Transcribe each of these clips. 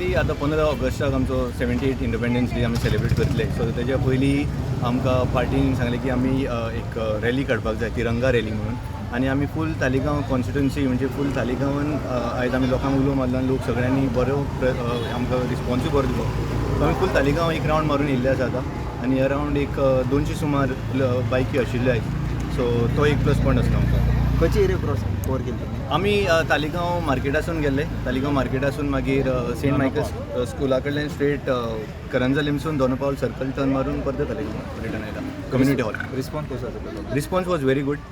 Basically आतां 15 ऑगस्टाक आमचो 78 इंडिपेंडन्स डे आमी सेलिब्रेट करतले. सो तेज्या पयलीं आमकां पार्टीन सांगलें की आमी एक रॅली काडपाक जाय, तिरंगा रॅली म्हणून. आनी आमी फूल तालिगांव कॉन्स्टिट्युन्सी, म्हणजे फूल तालिगांवान आयज आमी लोकांक उलो मारलो आनी लोक सगळ्यांनी बरो आमकां रिस्पॉन्सूय बरो दिलो. सो आमी फूल तालिगांव एक रावंड मारून येयल्ले आसा आतां आनी अरावंड एक 200 सुमार बायकी आशिल्ल्यो आयज. सो तो एक प्लस पॉयंट आसलो आमकां. खंयची एरिया क्रॉस कवर केली तुमी? आमी तालिगांव मार्केटासून गेल्ले. तालिगांव मार्केटासून मागीर सेंट मायकल स्कुला कडल्यान स्ट्रेट करंजालिमसून दोना पावल सर्कल टर्न मारून परत तालिगांव रिटर्न आयला, कम्युनिटी हॉल. रिस्पॉन्स कसो आसा? Response was very good.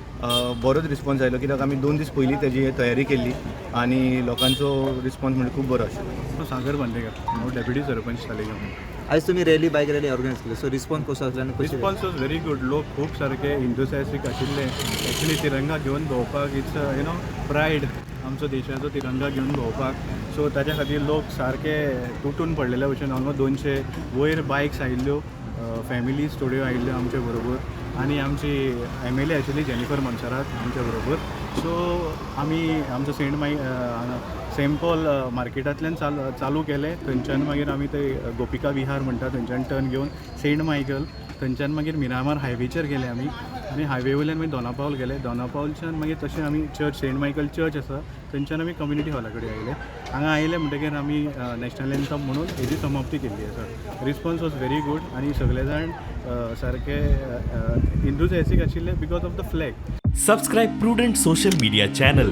बरोच रिस्पॉन्स आयलो, कित्याक आमी 2 दीस पयलीं तेजी तयारी केल्ली आनी लोकांचो रिस्पॉन्स म्हणजे खूब बरो आशिल्लो. सागर बांदेकर, हांव डेप्युटी सरपंच तालिगांव. आयज तुमी रॅली, बायक रॅली ऑर्गनायज केली, सो रिस्पॉन्स कसो आसलो आनी कशी? Response was very good. लोक खूब सारके इंथुसियास्टीक आशिल्ले. एक्चुली तिरंगा घेवन भोंवपाक it's you know pride, आमचो देशाचो तिरंगा घेवन भोंवपाक. सो ताच्या खातीर लोक सारके तुटून पडलेले भशेन. ऑलमोस्ट 200 वयर बायक्स आयिल्ल्यो, फॅमिलीज थोड्यो आयिल्ल्यो आमचे बरोबर आनी आमची एमएलए आशिल्ली जेनिफर मोन्सेरात आमच्या बरोबर. सो आमी आमचो सेंट माय सेंट पॉल मार्केटांतल्यान चालू केलें. थंयच्यान मागीर आमी ते गोपिका विहार म्हणटा थंयच्यान टर्न घेवन सेंट मायकल, थंयच्यान मागीर मिरामार हायवेचेर गेले आमी आनी हायवे वयल्यान मागीर दोनापावल गेले. दोनापावलच्यान मागीर तशें आमी चर्च, सेंट मायकल चर्च आसा, थंयच्यान आमी कम्युनिटी हॉला कडेन आयले. हांगा आयले म्हणटकीर आमी नॅशनल एन्थम म्हणून हेजी समाप्ती केल्ली आसा. Response was very good आनी सगळे जाण सारके इंथुजियास्टीक आशिल्ले because of the flag. Subscribe Prudent Social Media channel.